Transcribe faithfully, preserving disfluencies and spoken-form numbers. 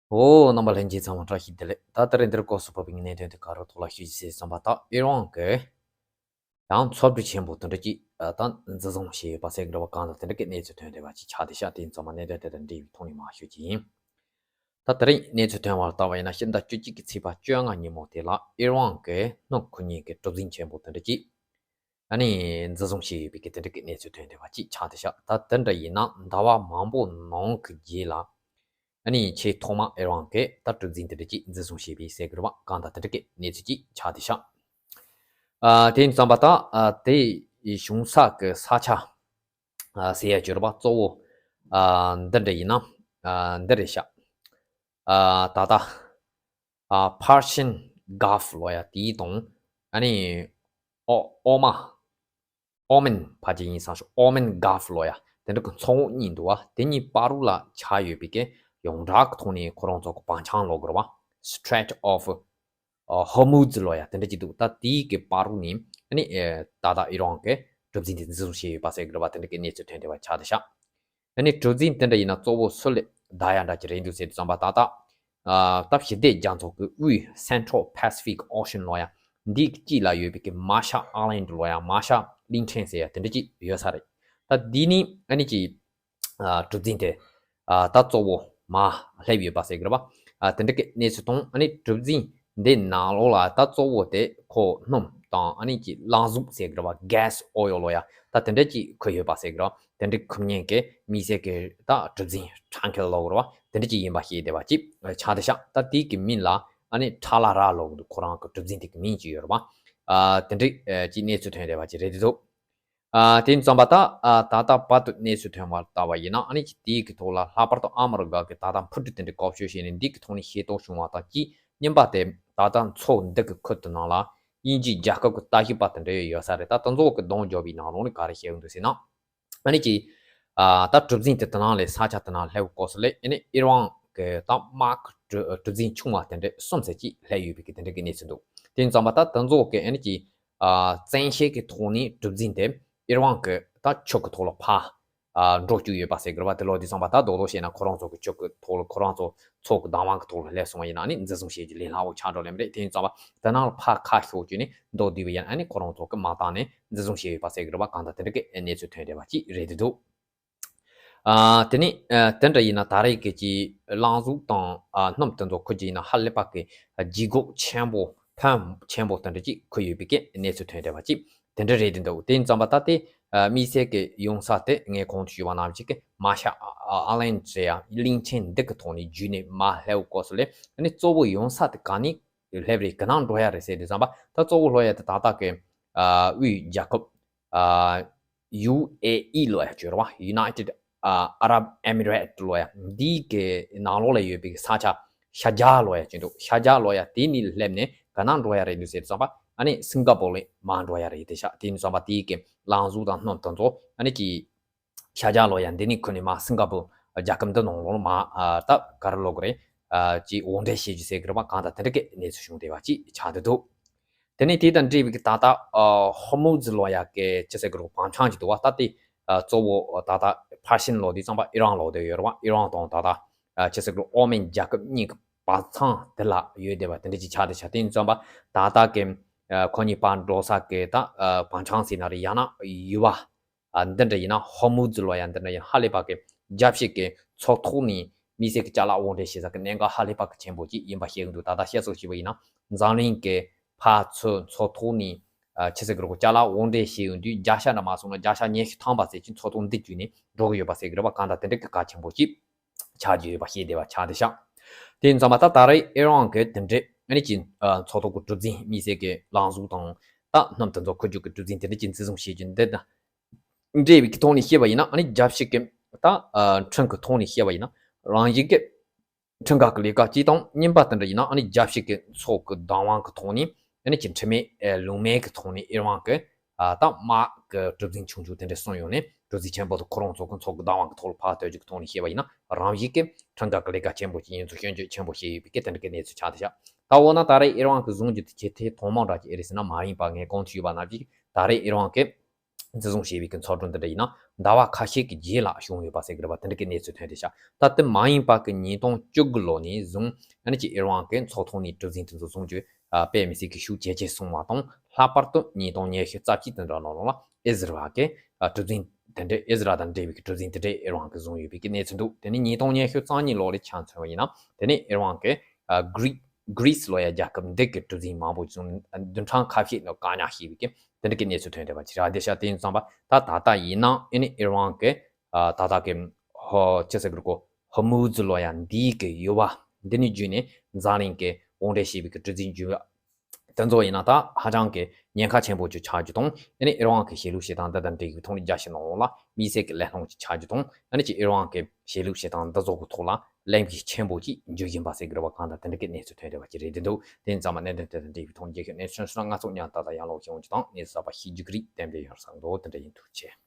ཨོ། རྣམ་པ་ལྷན་རྒྱས་ཚང་མ་བཀྲ་ཤིས་བདེ་ལེགས། ད་ད་རེས་འདིར་སྐོར་སུ་བབས་པའི་གནད་དོན་དེ་ག་རེ་ཐོག་ལ་ཞུ་རྒྱུ་ཟེར་བསམ་པ། ད་ཨི་རན་གྱི་ཡང་འཚོ་བསྡུ་ཆེན་པོ་དེ་འདྲ་ཅིག་ད་འཛིན་བཟུང་བྱས་ཡོད་པ་ཟེར་གི་རེད་བ། གང་ལྟར་དེ་འདྲ་གི་གནས་ཚུལ་ཐོན་བསྡད་པ་ཅིག་ཆགས་བསྡད་ཤག་དེ་ཡིན་ཙང་མ་གནད་དོན་དེ་དང་འབྲེལ་བའི་ཐོག་ནས་མར་ཞུ་རྒྱུ་ཡིན། ད་དེ་རིང་གནས་ཚུལ་ཐོན་པར་བལྟས་པ་ཡིན་ན། ཕྱི་ཟླ་བཅུ་གཅིག་གི་ཚེས་པ་བཅོ་ལྔ་ཉིན་མོ་དེ་ལ་ཨི་རན་གྱི་སྣུམ་ཁུ་ཉིན་གྱི་གྲུ་གཟིངས་ཆེན་པོ་དེ་འདྲ་ཅིག་ཨ་ནི་འཛིན་བཟུང་བྱས་ཡོད་པའི་གི་དེ་འདྲ་གི་གནས་ཚུལ་ཐོན་བསྡད་པ་ཅིག་ཆགས་བསྡད་ཤག་ད་དེ་འདྲ་ཡིན་ན་ཟླ་བ་མང་པོ་ནང་གི་རྗེས་ལ་ཨ་ནི་ཆེས་ཐོག་མ་ཨི་རན་གྱི་ད་གྲུ་གཟིངས་དེ་འདྲ་ཅིག་འཛིན་བཟུང་བྱས་པའི་ཟེར་གི་རེད་བ། གང་ལྟར་དེ་འདྲ་གི་གནས་ཚུལ་ཅིག་ཆགས་བསྡད་ཤག་ཨ་དེ་ཡིན་ཙང་པ་ད་ཨ་དེ་བྱུང་ས་གི་ས་ཆ་ཨ་ཟེར་ཡ་ཅིག་ཡོད་རེད་བ། གཙོ་བོ་ཨ་འདི་འདྲ་ཡིན་ན་ཨ་འདི་རེད་ཤག་ཨ་ད་ལྟ་ཨ་Persian Gulf ལབ་ཡ་དེའི་དང་ཨ་ནི་ཨོ་ཨོ་མ་ཨོ་མན་ཕལ་ཆེར་ཡིན་བསམ་ཤོག་ཨོ་མན་Gulf ལབ་ཡ་དེ་འདྲ་གི་མཚོ་ངོགས་གཉིས་འདུག་བ། དེ་གཉིས་བར་དུ་ལ་ཆགས་ཡོད་པའི་གི་ཡོངས་གྲགས་ཀྱི་ཐོག་ནས་ཁོ་རང་ཚོ་གི་བང་ཆེན་ལབ་དགོས་རེད་བ། Strait of ཨ་Hormuz ལབ་ཡ་དེ་འདྲ་ཅིག་འདུག་ད་དེའི་གི་བར་དུ་ནས་ཨ་ནི་ཨེ་ད་ལྟ་ཨི་རན་གྱི་གྲུ་གཟིངས་དེ་འཛིན་བཟུང་བྱས་ཡོད་པ་ཟེར་གི་རེད་བ། དེ་འདྲ་གི་གནས་ཚུལ་ཐོན་བསྡད་པ་ཆགས་བསྡད་ཤག་ཨ་ནི་གྲུ་གཟིངས་དེ་འདྲ་ཡིན་ན་གཙོ་བོ་སུ་ལ་བདའ་ཡ་འདྲ་ཅིག་རེད་འདུག་ཟེར་དུས་ཙམ་པ། ད་ལྟ་ཨ་ད་ཞི་བདེ་རྒྱ་མཚོ་གི་དབུས་Central Pacific Ocean ལབ་ཡ་འདིའི་དཀྱིལ་ལ་ཡོད་པའི་གི་Marshall Island ལབ་ཡ་མར་ཤལ་གླིང་ཕྲན་ཟེར་ཡ་དེ་འདྲ་ཅིག་ཡོད་ས་རེད། ད་འདི་ནི་ཨ་ནི་ཅིག་ཨ་གྲུ་གཟིངས་དེ་ཨ་ད་གཙོ་བོ་མར་སླེབས་ཡོད་པ་ཟེར་གི་རེད་བ། ཨ་དེ་འདྲ་གི་གནས་ཚུལ་དང་། ཨ་ནི་གྲུ་གཟིངས་འདི་ནང་ལོགས་ལ་ད་གཙོ་བོ་དེ་ཁོ་སྣུམ་དང་ཨ་ནི་ཅིག་རླངས་གཟུགས་ཟེར་གི་རེད་བ། Gas oil ལབ་ཡ་ད་དེ་འདྲ་ཅིག་ཁུར་ཡོད་པ་ཟེར་གི་རེད་བ། དེ་འདྲ་ཁུར་མཁན་གྱི་དམིགས་བསལ་གྱི་ད་གྲུ་གཟིངས་tanker ལབ་དགོས་རེད་བ། དེ་འདྲ་ཅིག་ཡིན་པ་ཤེས་བསྡད་པ་ཅིག་ཆགས་བསྡད་ཤག་ད་དེའི་གི་མིང་ལ་ཨ་ནི་ཁྲ་ལ་ར་ལབ་གི་འདུག་ཁོ་རང་གི་གྲུ་གཟིངས་དེ་གི་མིང་ཅིག་ཡོད་རེད་བ། ཨ་དེ་འདྲ་ཅིག་གནས་ཚུལ་ཐོན་བསྡད་པ་ཅིག་རེད་འདུག་ཨ་དེ་ཡིན་ཙམ་པ་ད་ཨ་ད་ལྟ་བར་དུ་གནས་ཚུལ་ཐོན་པར་བལྟས་པ་ཡིན་ན། ཨ་ནི་ཅིག་དེའི་གི་ཐོག་ལ་ལྷག་པར་དུ་ཨ་མི་རི་ཀ་གི་ད་ལྟ་འཕུར་གྲུ་དེ་འདྲ་བཀོལ་སྤྱོད་བྱས་ནས་འདི་གི་ཐོག་ནས་ཤེས་རྟོགས་བྱུང་བ་དང་གཅིག་རྙིང་པ་དེ་ད་ལྟ་མཚོ་འདི་གི་ཁུལ་དུ་ནང་ལ་དབྱིན་ཇིའི་རྒྱལ་ཁབ་ཀྱི་ལྟ་ཞིབ་པ་དེ་འདྲ་ཡོད་ས་རེད། ད་དེ་ཚོ་གི་གདོང་བརྒྱབ་པའི་ནང་ལོགས་ནས་ག་རེ་བཤད་ཡོང་འདུག་ཟེར་ན། ཨ་ནི་ཅིག་ཨ་ད་གྲུ་གཟིངས་དེ་དེ་ནང་ལས་ས་ཆ་དེ་ནང་སླེབས་སྐབས་སུ་ལས་ཨ་ནི་ཨི་རན་གི་ད་དམག་གི་གྲུ་གྲུ་གཟིངས་ཆུང་བ་དེ་འདྲ་གསུམ་ཙམ་ཅིག་སླེབས་ཡོད་པའི་གི་དེ་འདྲ་གི་གནས་ཚུལ་འདུག་དེ་ཡིན་ཙམ་པ་ད་དེ་ཚོ་གི་ཨ་ནི་ཅིག་ཨ་བཙན་ཤེད་ཀྱི་ཐོག་ནས་གྲུ་གཟིངས་དེ་ཨི་རན་གྱི་ད་ཆུ་གི་ཐོག་ལ་ཕར་ཨ་འགྲོ་བཅུག་ཡོད་པ་ཟེར་གི་རེད་བ། དེ་ལོ་དུས་ཙམ་པ་ད་རྡོག་རྡོག་བཤད་ན་ཁོ་རང་ཚོ་གི་ཆུ་གི་ཐོག་ལ་ཁོ་རང་ཚོ་མཚོ་གི་བདག་དབང་གི་ཐོག་ལ་སླེབས་སོང་བ་ཡིན་ན་ཨ་ནི་འཛིན་བཟུང་བྱེད་རྒྱུ་ལས་སླ་བོ་ཆགས་འགྲོ་ལེ་མ་རེད། དེ་ཡིན་ཙམ་པ་དེ་ནང་ལ་ཕར་ཁ་ཤོར་བཅུག་ནས་མདོར་བསྡུས་པ་ཡིན་ན་ཨ་ནི་ཁོ་རང་ཚོ་གི་མ་བཏང་ནས་འཛིན་བཟུང་བྱས་ཡོད་པ་ཟེར་གི་རེད་བ། གང་ལྟར་དེ་འདྲ་གི་གནས་ཚུལ་ཐོན་བསྡད་པ་ཅིག་རེད་འདུག་ཨ་དེ་ནས་ཨ་དེ་འདྲ་ཡིན་ན་ད་རེས་ཀྱི་ཅིག་རླངས་གཟུགས་དང་ཨ་སྣུམ་དེ་ཚོ་ཁུར་རྒྱུ་ཡིན་ན་ཧ་ལས་པ་གི་ལྗིད་ཁོག་ཆེན་པོ་ཕོན་ཆེན་པོ་དེ་འདྲ་ཅིག་ཁུར་ཡོད་པའི་གི་གནས་ཚུལ་ཐོན་བསྡད་པ་ཅིག་དེ་འདྲ་རེད་འདུག་དེ་ཡིན་ཙམ་པ་ད་དེ་ཨ་དམིགས་བསལ་གྱི་ཡོང་ས་དེ་ངས་གོང་དུ་ཞུས་པ་ནང་བཞིན་གྱི་མར་ཤལ་ཨ་ཨ་ཨ་ལན་ཟེར་ཡ་གླིང་ཕྲན་འདི་གི་ཐོག་ནས་བརྒྱུད་ནས་མར་སླེབས་སྐབས་སུ་ལས་ཨ་ནི་གཙོ་བོ་ཡོང་ས་དེ་ག་ནས་སླེབས་རེད། ག་ནས་འགྲོ་ཡ་རེད་ཟེར་དུས་ཙམ་པ་ད་གཙོ་བོ་སླེབས་ཡ་དེ་ད་ལྟ་གི་ཨ་དབུས་རྒྱལ་ཁབ་ཨ་ཡུ་ཨེ་ཨི་ལབ་ཡ་ཅིག་ཡོད་རེད་བ། United ཨ་Arab Emirates ལབ་ཡ་འདི་གི་ནང་ལོགས་ལ་ཡོད་པའི་ས་ཆ་ཤར་རྒྱག་ལབ་ཡ་ཅིག་འདུག་ཤར་རྒྱག་ལབ་ཡ་དེ་ནས་སླེབས་ནས་ག་ནས་འགྲོ་ཡ་རེད་འདུག་ཟེར་དུས་ཙམ་པ་ཨ་ནི་སིང་ག་པོར་ལ་མར་འགྲོ་ཡ་རེད། དེ་ཤག་དེ་ཡིན་ཙམ་པ་དེ་གི་རླངས་གཟུགས་དང་སྣུམ་དེ་ཚོ་ཨ་ནི་ཅིག་ཤར་རྒྱག་ལབ་ཡ་འདི་ནས་ཁུར་ནས་མར་སིང་ག་པོར་རྒྱལ་ཁབ་འདི་ནང་ལོགས་ལ་མར་ཨ་ད་ག་རེ་ལབ་དགོས་རེད། ཨ་ཅིག་དབོར་འདྲེན་བྱེད་རྒྱུ་ཟེར་གི་རེད་བ། གང་ལྟར་དེ་འདྲ་གི་གནས་ཚུལ་བྱུང་བསྡད་པ་ཅིག་ཆགས་བསྡད་འདུག་དེ་ནས་དེ་དང་འབྲེལ་བའི་གི་ད་ལྟ་ཨ་ཧོར་མུ་ཛི་ལབ་ཡ་གི་ཅི་ཟེར་གི་རེད། བང་ཆེན་ཅིག་འདུག་བ། ད་དེ་ཨ་གཙོ་བོ་ད་ལྟ་ཕར་ཕྱིན་ལབ་དུས་ཙམ་པ་ཨི་རན་ལབ་བསྡད་ཡོད་རེད་བ། ཨི་རན་དང་ད་ལྟ་ཨ་ཅི་ཟེར་གི་རེད། ཨོ་མན་རྒྱལ་ཁབ་གཉིས་ཀྱི་བར་མཚམས་དེ་ལ་ཡོད་བསྡད་པ་དེ་འདྲ་ཅིག་ཆགས་བསྡད་ཤག་དེ་ཡིན་ཙམ་པ་ད་ལྟ་གི་ཨ་ཁོ་གཉིས་བར་འགྲོ་ས་གི་ད་ཨ་བང་ཆེན་ཟེར་ན་རེད། ཡང་ན་ཡུར་བ། ཨ་འདི་འདྲ་ཡིན་ན་ཧོར་མུ་ཛི་ལབ་ཡ་འདི་འདྲ་ཡིན་ཧ་ལས་པ་གི་རྒྱལ་སྤྱི་གི་མཚོ་ཐོག་ནས་དམིགས་བསལ་གྱི་ཅ་ལག་དབོར་འདྲེན་བྱེད་ས་གི་གནད་འགག་ཧ་ལས་པ་གི་ཆེན་པོ་ཅིག་ཡིན་པ་ཤེས་ཀྱི་འདུག་ད་ལྟ་བཤད་སྲོལ་ཞིག་ཡིན་ན་འཛམ་གླིང་གི་ཕར་ཚུར་མཚོ་ཐོག་ནས་ཨ་ཆི་ཟེར་གི་རེད། ཅ་ལག་དབོར་འདྲེན་བྱེད་ཡོང་དུས་བརྒྱ་ཆ་འདྲ་མ་སོང་ན་བརྒྱ་ཆ་ཉི་ཤུ་ཐམ་པ་ཙམ་ཅིག་མཚོ་ཐོག་འདི་བརྒྱུད་ནས་འགྲོ་གི་ཡོད་པ་ཟེར་གི་རེད་བ། གང་ལྟར་དེ་འདྲ་གི་གལ་ཆེན་པོ་ཅིག་ཆགས་ཀྱི་ཡོད་པ་ཤེས་བསྡད་པ་ཆགས་བསྡད་ཤག་དེ་ཡིན་ཙང་མ་ད་ད་རེས་ཨི་རན་གྱི་དེ་འདྲའི་ཨ་ནི་ཅིག་ཨ་མཚོ་ཐོག་གི་གྲུ་གཟིངས་དམིགས་བསལ་གྱི་རླངས་གཟུགས་དང་ད་སྣུམ་དེ་ཚོ་ཁུར་རྒྱུ་གི་གྲུ་གཟིངས་དེ་འདྲ་ཅིག་འཛིན་བཟུང་བྱེད་རྒྱུ་འདི་དང་འབྲེལ་བའི་གི་ཐོག་ནས་བཤད་པ་ཡིན་ན། ཨ་ནི་རྒྱལ་སྤྱི་གི་ད་ཨ་ཁྲིམས་ཀྱི་ཐོག་ནས་བཤད་པ་ཡིན་ན་རང་བཞིན་གྱི་ཁྲིམས་འགལ་གྱི་ལས་ཀ་ཅིག་དང་། རྙིང་པ་དེ་འདྲ་ཡིན་ན་ཨ་ནི་རྒྱལ་སྤྱི་གི་མཚོ་གི་བདག་དབང་གི་ཐོག་ནས་ཨ་ནི་ཅིག་ཁྲིམས་མེད་ཨེ་ལུགས་མེད་གི་ཐོག་ནས་ཨི་རན་གི་ཨ་ད་དམག་གི་གྲུ་གཟིངས་ཆུང་ཆུང་དེ་འདྲ་སོང་ཡོང་ནས་གྲུ་གཟིངས་ཆེན་པོ་དེ་ཁོ་རང་ཚོ་གི་མཚོ་གི་བདག་དབང་གི་ཐོག་ལ་ཕར་གཏོད་རྒྱུ་གི་ཐོག་ནས་བཤད་པ་ཡིན་ན་རང་བཞིན་གྱི་ཁྲིམས་འགལ་གྱི་ལས་ཀ་ཆེན་པོ་ཅིག་ཡིན་ཚུལ་སྐྱོན་བརྗོད་ཆེན་པོ་བྱས་ཡོད་པའི་གི་དེ་འདྲ་གི་གནས་ཚུལ་ཆགས་བསྡད་ཤག་ད་འོ་ན་ད་རེས་ཨི་རན་གི་བཟུང་རྒྱུ་དེ་ཆེས་ཐེངས་ཐོག་མ་འདྲ་ཅིག་ཨེ་རེད་ཟེར་ན་མ་ཡིན་པ། ངས་གོང་དུ་ཞུས་པ་ནང་བཞིན་ད་རེས་ཨི་རན་གི་ འཛིན་བཟུང་བྱས་པའི་གི་ཚོགས་དྲུང་དེ་འདྲ་ཡིན་ན་ཟླ་བ་ཁ་ཤས་ཀྱི་རྗེས་ལ་བྱུང་ཡོད་པ་ཟེར་གི་རེད་པ། དེ་འདྲ་གི་གནས་ཚུལ་ཐོན་བསྡད་ཤག་ད་དེ་མ་ཡིན་པ་གི་ཉིས་སྟོང་བཅུ་དགུ་ལོ་ནས་བཟུང་ཨ་ནི་ཅིག་ཨི་རན་གི་ཚོགས་ཐོག་ནས་གྲུ་གཟིངས་དེ་ཚོ་བཟུང་རྒྱུ་ཨ་དཔེ་མི་སྲིད་ཀྱི་ཤུགས་ཇེ་ཆེ་སོང་བ་དང་། ལྷག་པར་དུ་ཉིས་སྟོང་ཉི་ཤུ་རྩ་གཅིག་དེ་འདྲ་ནང་ལོགས་ལ་ཨི་ཟི་རལ་གི་ཨ་གྲུ་གཟིངས་དེ་འདྲའི་ཨི་ཟི་རལ་དང་འབྲེལ་བའི་གི་གྲུ་གཟིངས་དེ་འདྲའི་ཨི་རན་གི་བཟུང་ཡོད་པའི་གི་གནས་ཚུལ་འདུག་དེ་ནས་ཉིས་སྟོང་ཉི་ཤུ་རྩ་གཉིས་ལོ་ལ་ཆ་མཚོན་པ་ཡིན་ན་དེ་ནས་ཨི་རན་གི་ཨ་གྷི་རི་གྷི་རི་སི་ལོ་ཡ་རྒྱལ་ཁབ་འདི་གི་གྲུ་གཟིངས་མང་པོ་བཟུང་བདུན་ཕྲག་ཁ་ཤས་ནང་བཀག་ཉར་བྱས་པའི་གི་དེ་འདྲ་གི་གནས་ཚུལ་ཐོན་བསྡད་པ་ཅིག་རེད། དེ་ཤ་དེ་ཡིན་ཙང་པ་ད་ད་ལྟ་ཡིན་ན་ཨ་ནི་ཨི་རན་གི་ཨ་ད་ལྟ་གི་ཧོ་ཅི་ཟེར་གི་རེད་གོ་ཧོར་མུ་ཛི་ལོ་ཡ་འདིའི་གི་ཡུར་བ་འདི་ནས་བརྒྱུད་ནས་འཛམ་གླིང་གི་དབང་འབྲེལ་བྱས་པའི་གི་གྲུ་གཟིངས་བརྒྱུད་པ་དེ་ཚོ་ཡིན་ན་ད་ཧ་ཅང་གི་ཉེན་ཁ་ཆེན་པོ་ཅིག་ཆགས་རྒྱུ་དང་། ཨ་ནི་ཨི་རན་གི་ཆོས་ལུགས་བྱེད་སྟངས་འདི་དང་འབྲེལ་བའི་ཐོག་ནས་རྒྱལ་སྤྱི་ནང་ལོགས་ལ་དམིགས་བསལ་གྱི་གླེང་སློང་ཅིག་ཆགས་རྒྱུ་དང་། ཨ་ནི་ཅིག་ཨི་རན་གི་ཆོས་ལུགས་བྱེད་སྟངས་འདི་ཚོ་གི་ཐོག་ལ་གླེང་གཞི་ཆེན་པོ་ཅིག་འགྱུར་བཞིན་པ་ཟེར་གི་རེད་པ། གང་ལྟར་དེ་འདྲ་གི་གནས་ཚུལ་ཐོན་བསྡད་པ་ཅིག་རེད་འདུག་དེ་ཡིན་ཙང་མ་གནད་དོན་དེ་དང་འབྲེལ་བའི་ཐོག་ནས་རྒྱལ་ཁབ་གནས་ཚུལ་སོགས་ང་ཚོ་ཉམས་ཏག་ཏག་ཡར་ཀློག་བྱེད་ཡོང་རྒྱུ་དང་། གནས་ཚུལ་གསར་པ་ཤེས་རྒྱུ་གི་རིགས་གཏན་འབེབས་ཡོང་ས་འདུག་དེ་འདྲ་ཡིན། ཐུགས་རྗེ་ཆེ།